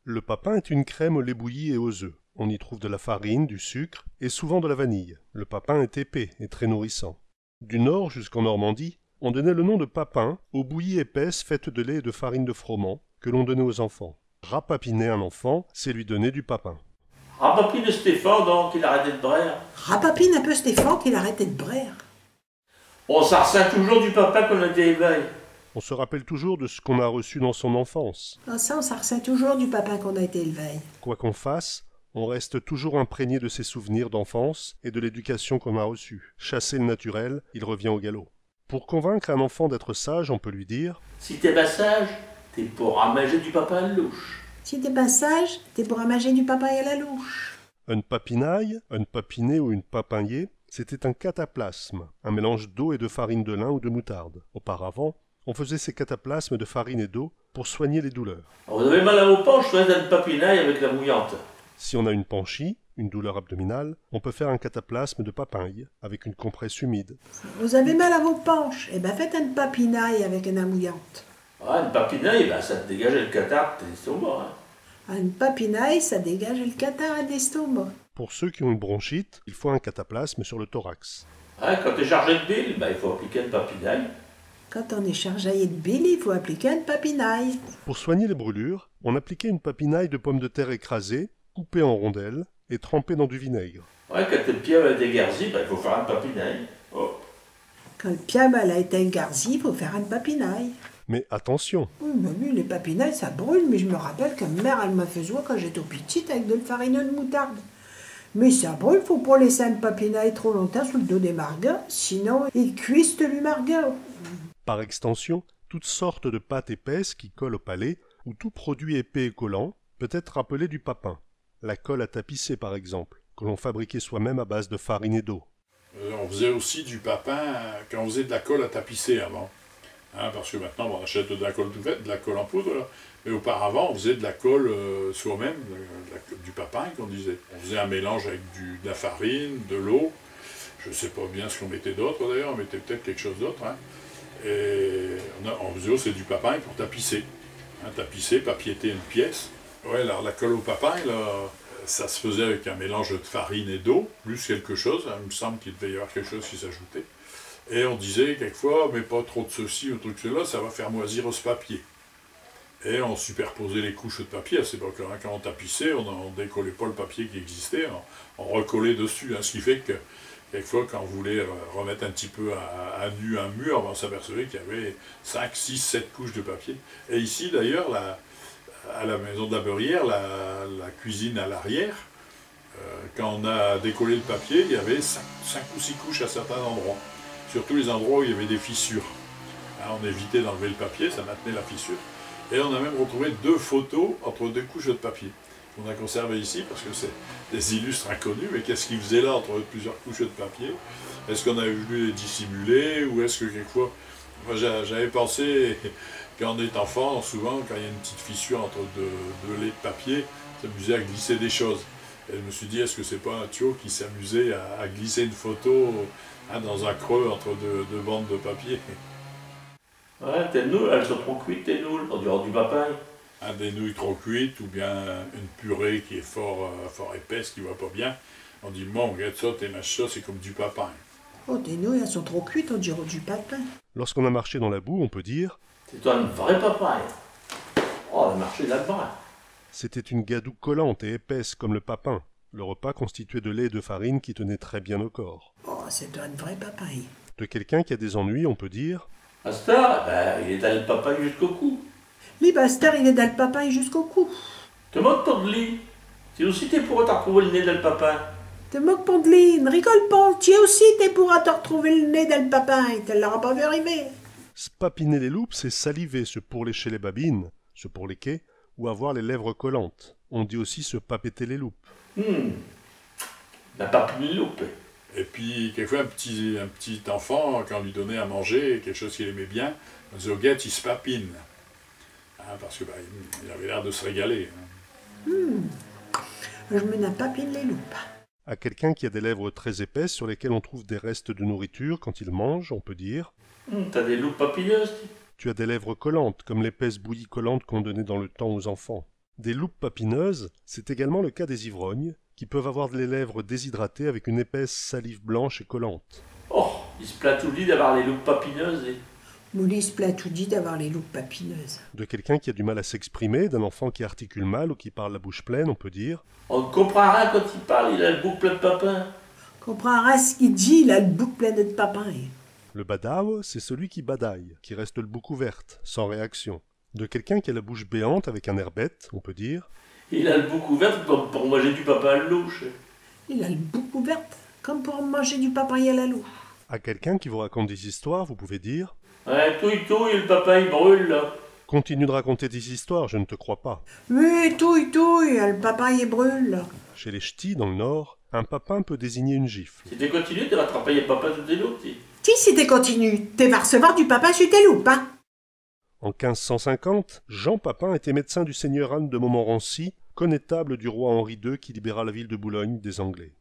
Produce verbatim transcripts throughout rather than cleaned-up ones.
Le papin est une crème au lait bouilli et aux œufs. On y trouve de la farine, du sucre et souvent de la vanille. Le papin est épais et très nourrissant. Du Nord jusqu'en Normandie, on donnait le nom de papin aux bouillies épaisses faites de lait et de farine de froment que l'on donnait aux enfants. Rapapiner un enfant, c'est lui donner du papin. Rapapine Stéphane, donc, qu'il arrête de braire. Rapapine un peu Stéphane, qu'il arrête de braire. On s'en ressent toujours du papin qu'on a été élevé. On se rappelle toujours de ce qu'on a reçu dans son enfance. Ah, ça, on s'en ressent toujours du papin qu'on a été élevé. Quoi qu'on fasse, on reste toujours imprégné de ses souvenirs d'enfance et de l'éducation qu'on a reçue. Chassez le naturel, il revient au galop. Pour convaincre un enfant d'être sage, on peut lui dire : Si t'es pas sage, t'es pour ramager du papin à la louche. Si t'es pas sage, t'es pour ramager du papin à la louche. Une papinaille, un papinet ou une papinée, c'était un cataplasme, un mélange d'eau et de farine de lin ou de moutarde. Auparavant, on faisait ces cataplasmes de farine et d'eau pour soigner les douleurs. Vous avez mal à vos panches, faites un papinaille avec la mouillante. Si on a une panchie, une douleur abdominale, on peut faire un cataplasme de papinille avec une compresse humide. Vous avez mal à vos panches, eh ben faites un papinaille avec une mouillante. Ah, un papinaille, ben, ça te dégage le catarrhe de l'estomac, hein. Un papinaille, ça dégage le catarrhe de l'estomac. Pour ceux qui ont une bronchite, il faut un cataplasme sur le thorax. Hein, quand t'es chargé de bile, ben, il faut appliquer un papinaille. Quand on est chargé de bile, il faut appliquer un papinaille. Pour soigner les brûlures, on appliquait une papinaille de pommes de terre écrasées, coupées en rondelles et trempées dans du vinaigre. Ouais, quand le pied a été garzi, ben, il faut faire un papinaille. Oh. Quand le pied a été garzi, faut faire un papinaille. Mais attention. Oui, mais oui, les papinailles, ça brûle, mais je me rappelle que ma mère, elle me faisait quand j'étais petite avec de la farine de moutarde. Mais ça brûle, faut pas laisser un papinaille trop longtemps sous le dos des margues, sinon il cuiste le margot. Par extension, toute sorte de pâte épaisse qui colle au palais, ou tout produit épais et collant, peut être appelé du papin. La colle à tapisser, par exemple, que l'on fabriquait soi-même à base de farine et d'eau. Euh, on faisait aussi du papin, euh, quand on faisait de la colle à tapisser avant. Hein, parce que maintenant, bon, on achète de la colle tout faite, de la colle en poudre, là. Mais auparavant, on faisait de la colle, euh, soi-même, euh, de la co-, du papin, qu'on disait. On faisait un mélange avec du, de la farine, de l'eau. Je sais pas bien ce qu'on mettait d'autre, d'ailleurs, on mettait peut-être quelque chose d'autre, hein. Et on a, on faisait aussi du papin pour tapisser. Hein, tapisser, papiéter une pièce. Ouais, alors la colle au papin, là, ça se faisait avec un mélange de farine et d'eau, plus quelque chose, hein, il me semble qu'il devait y avoir quelque chose qui s'ajoutait. Et on disait quelquefois, mets pas trop de ceci ou trop de cela, ça va faire moisir ce papier. Et on superposait les couches de papier à cette époque-là, hein. Quand on tapissait, on, on décollait pas le papier qui existait, on, on recollait dessus, hein. Ce qui fait que, quelquefois, quand on voulait re-, remettre un petit peu à, à nu un mur, ben, on s'apercevait qu'il y avait cinq, six, sept couches de papier. Et ici, d'ailleurs, la, à la maison de la Beurière, la, la cuisine à l'arrière, euh, quand on a décollé le papier, il y avait cinq, cinq ou six couches à certains endroits. Surtout les endroits où il y avait des fissures. Hein, on évitait d'enlever le papier, ça maintenait la fissure. Et on a même retrouvé deux photos entre deux couches de papier. On a conservé ici parce que c'est des illustres inconnus, mais qu'est-ce qu'ils faisaient là entre plusieurs couches de papier ? Est-ce qu'on avait voulu les dissimuler ou est-ce que quelquefois, moi j'a-, j'avais pensé, quand on est enfant, souvent quand il y a une petite fissure entre deux, deux laies de papier, on s'amusait à glisser des choses. Et je me suis dit, est-ce que c'est pas un tiot qui s'amusait à, à glisser une photo, hein, dans un creux entre deux, deux bandes de papier ? Ouais, tes nouilles, elles sont trop cuites, tes nouilles, on dirait du papin. Hein, des nouilles trop cuites ou bien une purée qui est fort, euh, fort épaisse, qui va pas bien. On dit, bon, regarde ça, tes machins, c'est comme du papin. Oh, tes nouilles, elles sont trop cuites, on dirait du papin. Lorsqu'on a marché dans la boue, on peut dire : Ch'étot un vrai papin. Oh, on a marché dans l'brin. C'était une gadoue collante et épaisse comme le papin. Le repas constituait de lait et de farine qui tenaient très bien au corps. Oh, ch'étot un vrai papin. De quelqu'un qui a des ennuis, on peut dire : Asteur, ben, il est dins l'papin jusqu'au cou. Li, ben, asteur, il est dins l'papin jusqu'au cou. Te moques pas d'li. Ti aussi te pourras t'artrouver l'nez dins l'papin. Te moques pas d'li, n'rigole pas, ti aussi te pourras t'artrouver l'nez dins l'papin, te l'auras pas vu arriver. Se papiner les loupes, c'est saliver, se pourlécher les babines, se pourléquer, ou avoir les lèvres collantes. On dit aussi se papeter les loupes. Hmm. La papine loupe. Et puis, quelquefois, un petit, un petit enfant, quand on lui donnait à manger, quelque chose qu'il aimait bien, on disait : « Au guette, i s'papine. » Hein, parce que, bah, il avait l'air de se régaler, hein. Hmm. Je m'en papine les loupes. À quelqu'un qui a des lèvres très épaisses sur lesquelles on trouve des restes de nourriture, quand il mange, on peut dire : « Hmm, t'as des loupes papineuses, ti. » Tu as des lèvres collantes, comme l'épaisse bouillie collante qu'on donnait dans le temps aux enfants. Des loupes papineuses, c'est également le cas des ivrognes, qui peuvent avoir les lèvres déshydratées avec une épaisse salive blanche et collante. Oh, i s' plaint toudis d'avoir les loupes papineuses, eh. Mouli s' plaint toudis d'avoir les loupes papineuses. De quelqu'un qui a du mal à s'exprimer, d'un enfant qui articule mal ou qui parle la bouche pleine, on peut dire : On n' comprind rin quand i parle, il a l' bouque pleine d' papin. Comprind rin ch' qu'i dit, il a l' bouque pleine d' papin, eh. Le badaud, c'est celui qui badaille, qui reste le bouque ouverte, sans réaction. De quelqu'un qui a la bouche béante avec un air bête, on peut dire : Il a l' bouque ouverte comme pour minger du papin à l' louche. Il a l' bouque ouverte comme pour minger du papin à la louche. À quelqu'un qui vous raconte des histoires, vous pouvez dire : Ouais, touille, touille, l' papin i brûle, là. Continue de raconter des histoires, je ne te crois pas. Oui, touille, touille, l' papin i brûle, là. Chez les ch'tis, dans le Nord, un papin peut désigner une gifle. Si te continues, te vas attraper un papin sous tes loupes, ti. Ti, si te continues, te vas recevoir du papin sous tes loupes, hein. En quinze cent cinquante, Jean Papin était médecin du seigneur Anne de Montmorency, connétable du roi Henri deux qui libéra la ville de Boulogne des Anglais.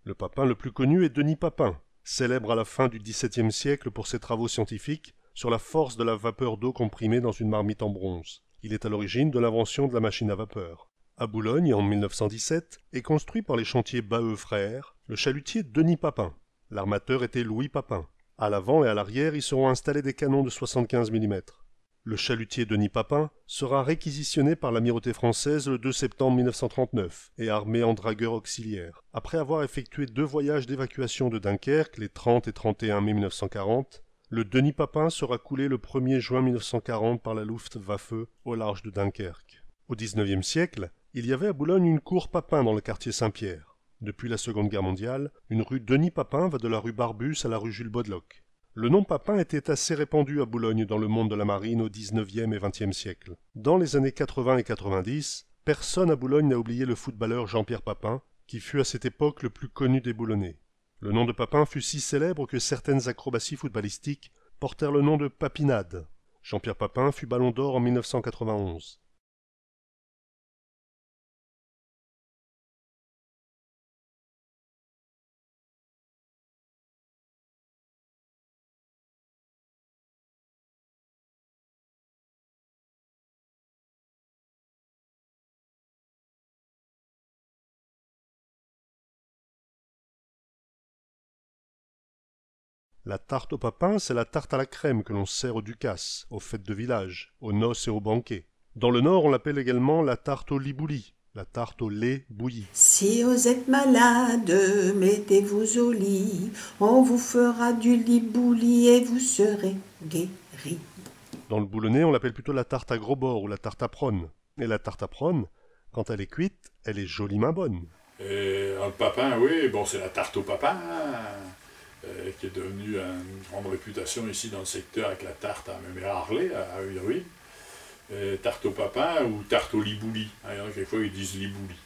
Le Papin le plus connu est Denis Papin, célèbre à la fin du dix-septième siècle pour ses travaux scientifiques sur la force de la vapeur d'eau comprimée dans une marmite en bronze. Il est à l'origine de l'invention de la machine à vapeur. À Boulogne, en mille neuf cent dix-sept, est construit par les chantiers Baheux Frères le chalutier Denis Papin. L'armateur était Louis Papin. À l'avant et à l'arrière y seront installés des canons de soixante-quinze millimètres. Le chalutier Denis Papin sera réquisitionné par l'amirauté française le deux septembre mille neuf cent trente-neuf et armé en dragueur auxiliaire. Après avoir effectué deux voyages d'évacuation de Dunkerque, les trente et trente et un mai mille neuf cent quarante, le Denis Papin sera coulé le premier juin mille neuf cent quarante par la Luftwaffe au large de Dunkerque. Au dix-neuvième siècle, il y avait à Boulogne une cour Papin dans le quartier Saint-Pierre. Depuis la Seconde Guerre mondiale, une rue Denis Papin va de la rue Barbus à la rue Jules Baudelocq. Le nom Papin était assez répandu à Boulogne dans le monde de la marine au dix-neuvième et vingtième siècle. Dans les années quatre-vingts et quatre-vingt-dix, personne à Boulogne n'a oublié le footballeur Jean-Pierre Papin, qui fut à cette époque le plus connu des Boulonnais. Le nom de Papin fut si célèbre que certaines acrobaties footballistiques portèrent le nom de papinade. Jean-Pierre Papin fut Ballon d'Or en mille neuf cent quatre-vingt-onze. La tarte au papin, c'est la tarte à la crème que l'on sert aux ducasses, aux fêtes de village, aux noces et aux banquets. Dans le Nord, on l'appelle également la tarte au libouli, la tarte au lait bouilli. Si vous êtes malade, mettez-vous au lit, on vous fera du libouli et vous serez guéri. Dans le Boulonnais, on l'appelle plutôt la tarte à gros bords ou la tarte à prône. Et la tarte à prône, quand elle est cuite, elle est joliment bonne. Et, euh, le papin, oui, bon, c'est la tarte au papin, hein, euh, qui est devenue une grande réputation ici dans le secteur avec la tarte à Mémère Harlé, à, à Wirwignes. Et tarte au papin ou tarte au libouli, hein, il y en a quelquefois qui disent libouli.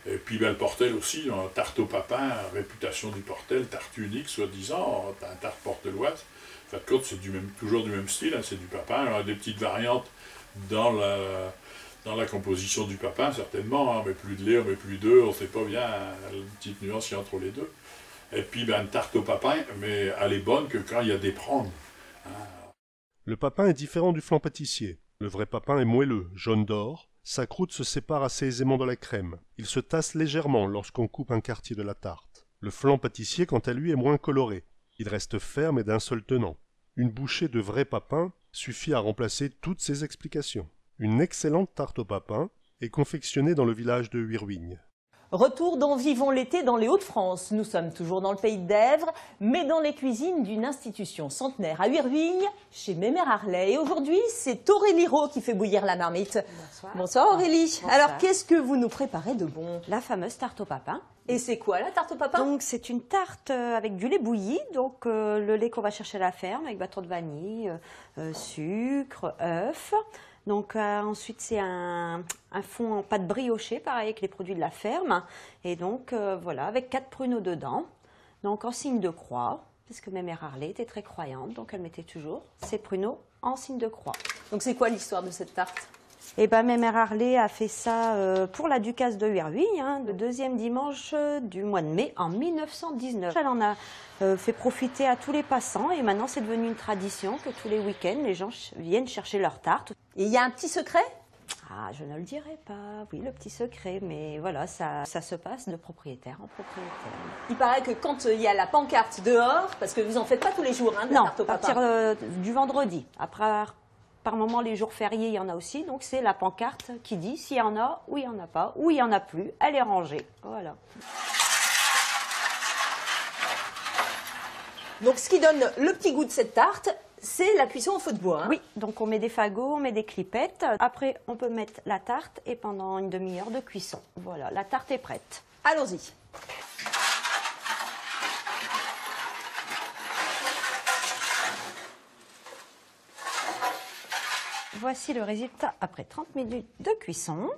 Et puis, ben, le Portel aussi, hein, tarte au papin, réputation du Portel, tarte unique, soi-disant, hein, tarte porteloise. En fin de compte, c'est du même, toujours du même style, hein, c'est du papin. Alors, des petites variantes dans la, dans la composition du papin, certainement, hein, on met plus de lait, on met plus d'œufs, on sait pas bien, hein, une petite nuance qu'il y a entre les deux. Et puis, ben, une tarte au papin, mais elle est bonne que quand il y a des prônes, hein. Le papin est différent du flan pâtissier. Le vrai papin est moelleux, jaune d'or. Sa croûte se sépare assez aisément de la crème. Il se tasse légèrement lorsqu'on coupe un quartier de la tarte. Le flan pâtissier, quant à lui, est moins coloré. Il reste ferme et d'un seul tenant. Une bouchée de vrai papin suffit à remplacer toutes ces explications. Une excellente tarte au papin est confectionnée dans le village de Wirwignes. Retour dans Vivons l'été dans les Hauts-de-France. Nous sommes toujours dans le pays de Desvres, mais dans les cuisines d'une institution centenaire à Wirwignes, chez Mémère Harlé. Et aujourd'hui, c'est Aurélie Rault qui fait bouillir la marmite. Bonsoir. Bonsoir Aurélie. Bonsoir. Alors, qu'est-ce que vous nous préparez de bon ? La fameuse tarte au papin. Et c'est quoi la tarte au papin ? Donc, c'est une tarte, euh, avec du lait bouilli, donc, euh, le lait qu'on va chercher à la ferme, avec bâton de vanille, euh, euh, sucre, œuf. Donc, euh, ensuite, c'est un, un fond en pâte briochée, pareil avec les produits de la ferme. Et donc, euh, voilà, avec quatre pruneaux dedans. Donc, en signe de croix, parce que Mémère Harlé était très croyante, donc elle mettait toujours ses pruneaux en signe de croix. Donc, c'est quoi l'histoire de cette tarte ? Eh ben, Mémère Harlé a fait ça, euh, pour la ducasse de Wirwignes, hein, le deuxième dimanche, euh, du mois de mai en mille neuf cent dix-neuf. Elle en a, euh, fait profiter à tous les passants et maintenant, c'est devenu une tradition que tous les week-ends, les gens ch-, viennent chercher leur tarte. Et il y a un petit secret ? Ah, je ne le dirai pas, oui, le petit secret, mais voilà, ça, ça se passe de propriétaire en propriétaire. Il paraît que quand euh, il y a la pancarte dehors, parce que vous en faites pas tous les jours, hein, de la Non, tarte à au papa. Partir euh, du vendredi. Après, par moment, les jours fériés, il y en a aussi. Donc, c'est la pancarte qui dit s'il y en a ou il y en a pas, ou il y en a plus, elle est rangée. Voilà. Donc, ce qui donne le petit goût de cette tarte, c'est la cuisson au feu de bois. Hein. Oui, donc on met des fagots, on met des clipettes. Après, on peut mettre la tarte et pendant une demi-heure de cuisson. Voilà, la tarte est prête. Allons-y. Voici le résultat après trente minutes de cuisson.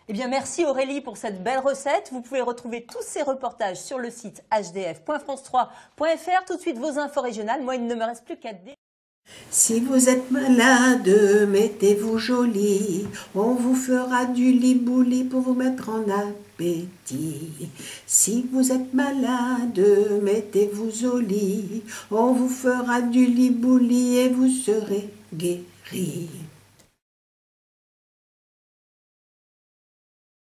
Eh bien, merci Aurélie pour cette belle recette. Vous pouvez retrouver tous ces reportages sur le site H D F point France trois point F R. Tout de suite, vos infos régionales. Moi, il ne me reste plus qu'à dé- Si vous êtes malade, mettez-vous joli, on vous fera du libouli pour vous mettre en appétit. Si vous êtes malade, mettez-vous au lit, on vous fera du libouli et vous serez guéri.